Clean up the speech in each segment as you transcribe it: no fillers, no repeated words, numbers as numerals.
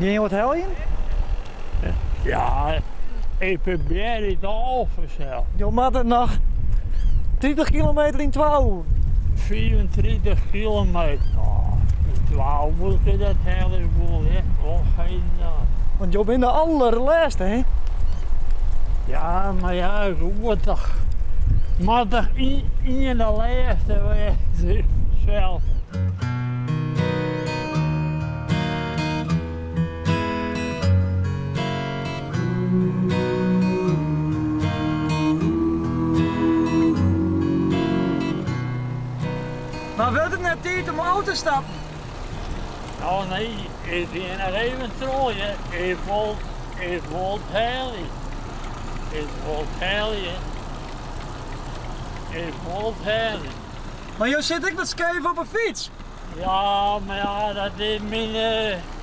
Gean jo wat heljen? Ja, ik probearje it al fansels. Jo moatte noch 30 kilometer yn twa oeren. 35 kilometer. No, yn twa oeren kin dat helje wol, hè. Wol geen dat. Want jo binne de allerlêste, hè? Ja, mar ja, goed toch. Moat toch ien de lêste wêze sels. Mar wurdt it net tiid om ôf te stappen? No nee, ik gean noch even troch hear. Ik wol, ik wol it helje. Ik wol it helje. Ik wol it helje. Mar jo sitte ek wat skeef op 'e fyts. Ja, mar ja, dat is myn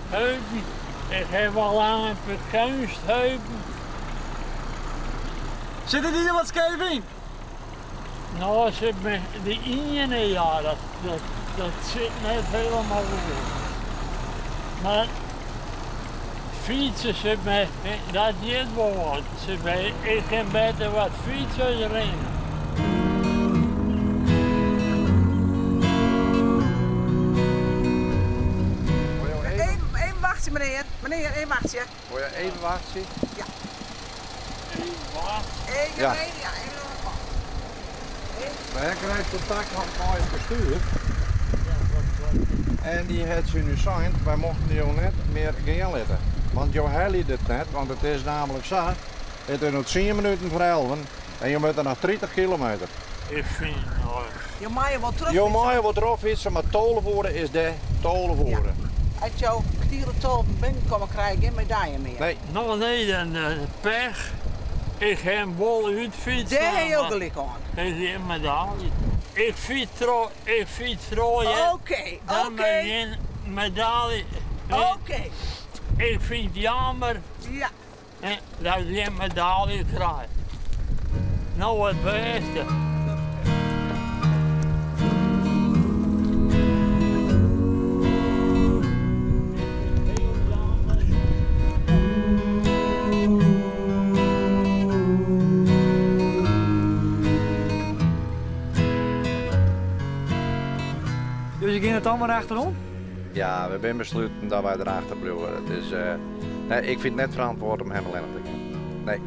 heupen. Ik haw al lang in pear keunstheupen. Sitte dy der wat skeef yn? No, sit my de iene, ja, dat, dat, dat sit net helemaal goed. Mar fytsen sit my, dat giet wol wat. Sit my, ik kin better wat fytse as rinne. Even wachtsje menear, menear, even wachtsje. Wol je even wachtsje? Ja. Even wachtsje. Even, Ja. even, ja, even oan de kant. Wy krije kontakt mei it bestuur. En dy hat tsjin ús sein, wy mochten jo net mear gean litte. Want jo helje dit net, want it is namelijk sa, it is no tsien minuten foar elven en jo moatte noch 30 kilometer. Ik fyn no. Jo meie wol trochfytse. Jo meie wol trochfytse, mar 12 oere is de 12 oere. As jo kertier oer tolven binnenkomme krije jo gjin medalje mear. Nee. No nee, dan pech. Ik ha him wol útfytst. Dêr ha jo gelyk oan. Is gjin medalje. Ik fyts troch, ik fyts troch hear. Oké, Dan oké. mar gjin medalje. Oké. Ik fyn it jammer. Ja. Dat ik gjin medalje krij. No it bêste. Dus je gean it dan mar achterom? Ja, we binne besluten dat wy derachter bliuwe. It is, nee, ik fyn it net ferantwurd om him allinnich te gean. Nee.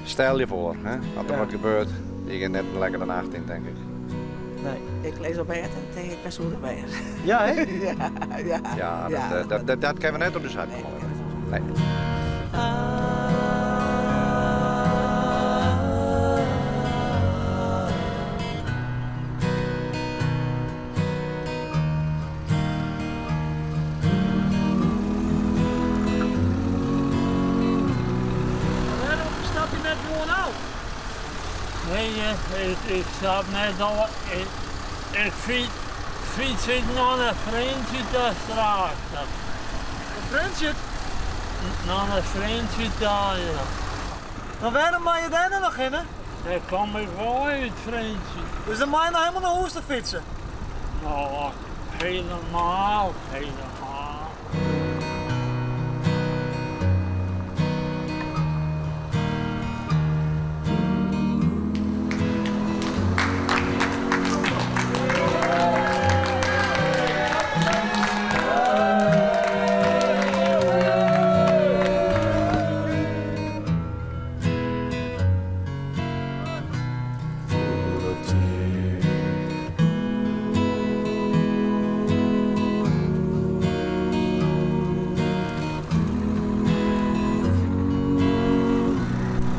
Stel je foar, hè, as der wat gebeurt, je gean net lekker de nacht yn, tink ik. Nee. Ik lis op bêd en tink ik, wer soe der wêze. Ja, hè? Ja, ja. Ja, dat, dat, dat kinne we net op ús hert komme litte. Nee. Wêrom stap je net gewoan ôf? Nee, ik stap net ôf. Ik fyts ik nei de Frjentsjer ta straks. De Frjentsjer? Nei de Frjentsjer ta, ja. Mar wêrom mei je dêr dan noch hinne? Dêr kom ik wei út Frjentsjer. Dus dan mei je noch helemaal nei hûs ta fytse? No, helemaal, helemaal.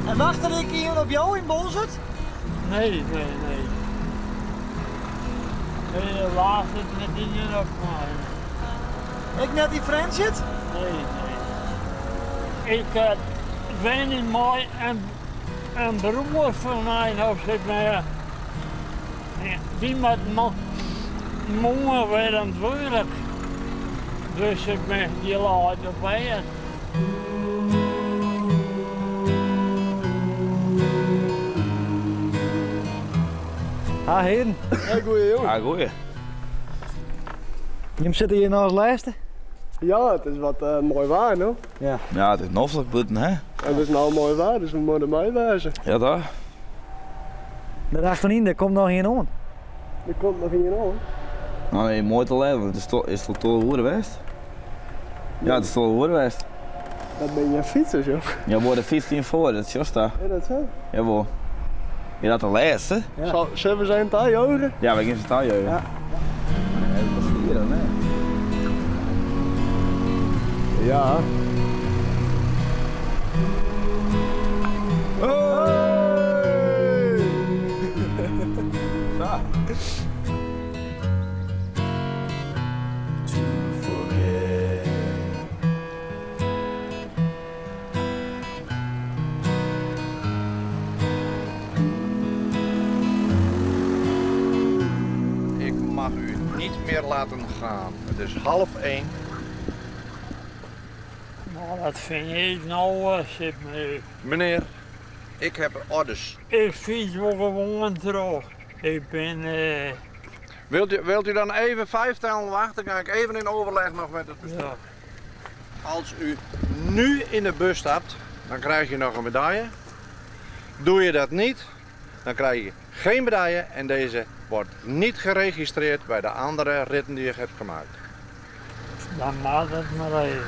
En wachtet ek ien op jo yn Boalsert? Nee, nee, nee. Nee, der wachtet net ien op my. Ek net yn Frjentsjer? Nee, nee. Ik wenje mei in broer fan my no sit mar dy moat moarn wer oan it wurk. Dus ik bin dy leit op bêd. Ha hearen. Hey, goeie jûn. Ha goeie. Jim sitte hjir no as lêste? Ja, it is wat moai waar no. Ja. Ja, it is noflik bûten, hè? It is no moai waar, dus we moatte mei wêze. Ja, toch? Dêr achteryn, dêr komt noch ien oan. Der komt noch ien oan. No, nee, moai te let, want it is al 12 oere west. Ja, it is 12 oere west. Dat binne gjin fytsers, joh. Jawol, de 15 foar, dat sjochst ta. Is dat sa? Jawol. Is dat de lêste? Ja. Sille we se even tajouwe? Ja, we gean se tajouwe. Ja. Dat is swier, hè? Ja. Hey! Sa. Ik mag u niet meer laten gaan. Het is half één. Nou, dat vind ik nou, zit me. Meneer, ik heb orders. Ik fiets wel gewoon terug. Ik ben. Wilt u, wilt u dan even vijf tellen wachten? Ga ik even in overleg nog met het bestuur. Ja. Als u nu in de bus stapt, dan krijg je nog een medaille. Doe je dat niet, dan krijg je geen medaille en deze wordt niet geregistreerd bij de andere ritten die je hebt gemaakt. Dan maakt het maar even.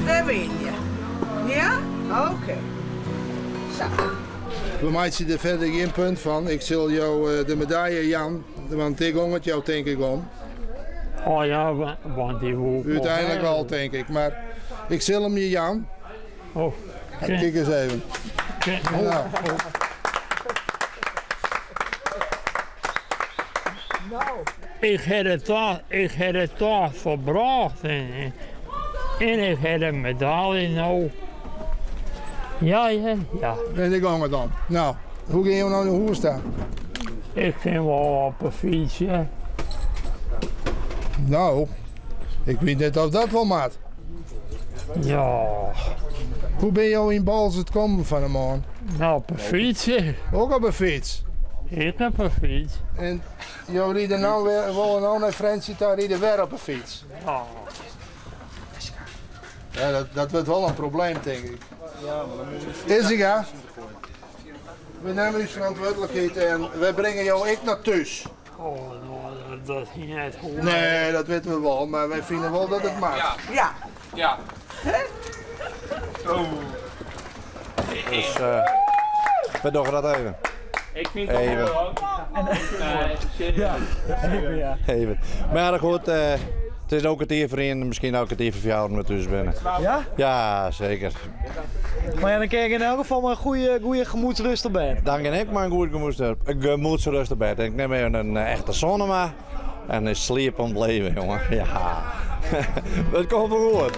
Dêr bin je. Ja? Oké. Sa. We meitsje der fierder gjin punt fan. Ik sil jo eh, de medaille jaan, want dêr gong it jo tink ik om. Oh ja, want die woe Uteinlik al, tink ik. Mar ik sil him je jaan. Oh. Kijk eens even. Nou. Ik heb het toch, ik heb het toch verbracht. En, en ik heb een medaille nou. Ja, ja, ja. En dêr gong it om. Nou, hoe gean jo no nei hûs ta? Ik kin wol op 'e fyts, ja. Nou, ik wit net oft dat wol moat. Ja. Hoe binne jo yn Boalsert kommen fan 'e moarn? Nou, op 'e fyts. Ook op 'e fyts? Ik op 'e fyts. En jo ride no wer, wolle no nei Frjentsjer ta, ride wer op 'e fyts? Ja. Ja, dat, dat wurdt wol in probleem, tink ik. Izinga, we nimme ús ferantwurdlikheid en wy bringe jo ek nei thús. Oh, no, dat, dat hie net hoeven. Nee, dat witte we wol, mar wy fine wol dat it moat. Ja. Ja. Dus uh, we dogge dat even. Ik fyn it Even. wol Nee, serieus. Ja. Even. Mar goed, uh, it is no kertier foar ien, miskien no kertier foar fjouwer we thús binne. Ja? Ja, seker. Mar ja, dan kin ik yn elk gefal mei in goede, goede gemoedsrust op bêd. Dan gean ik mei in goed gemoedsrust op bêd. Ik nim even in echte sonne mar en is sliep om it leven, jongen. Ja, it komt wol goed.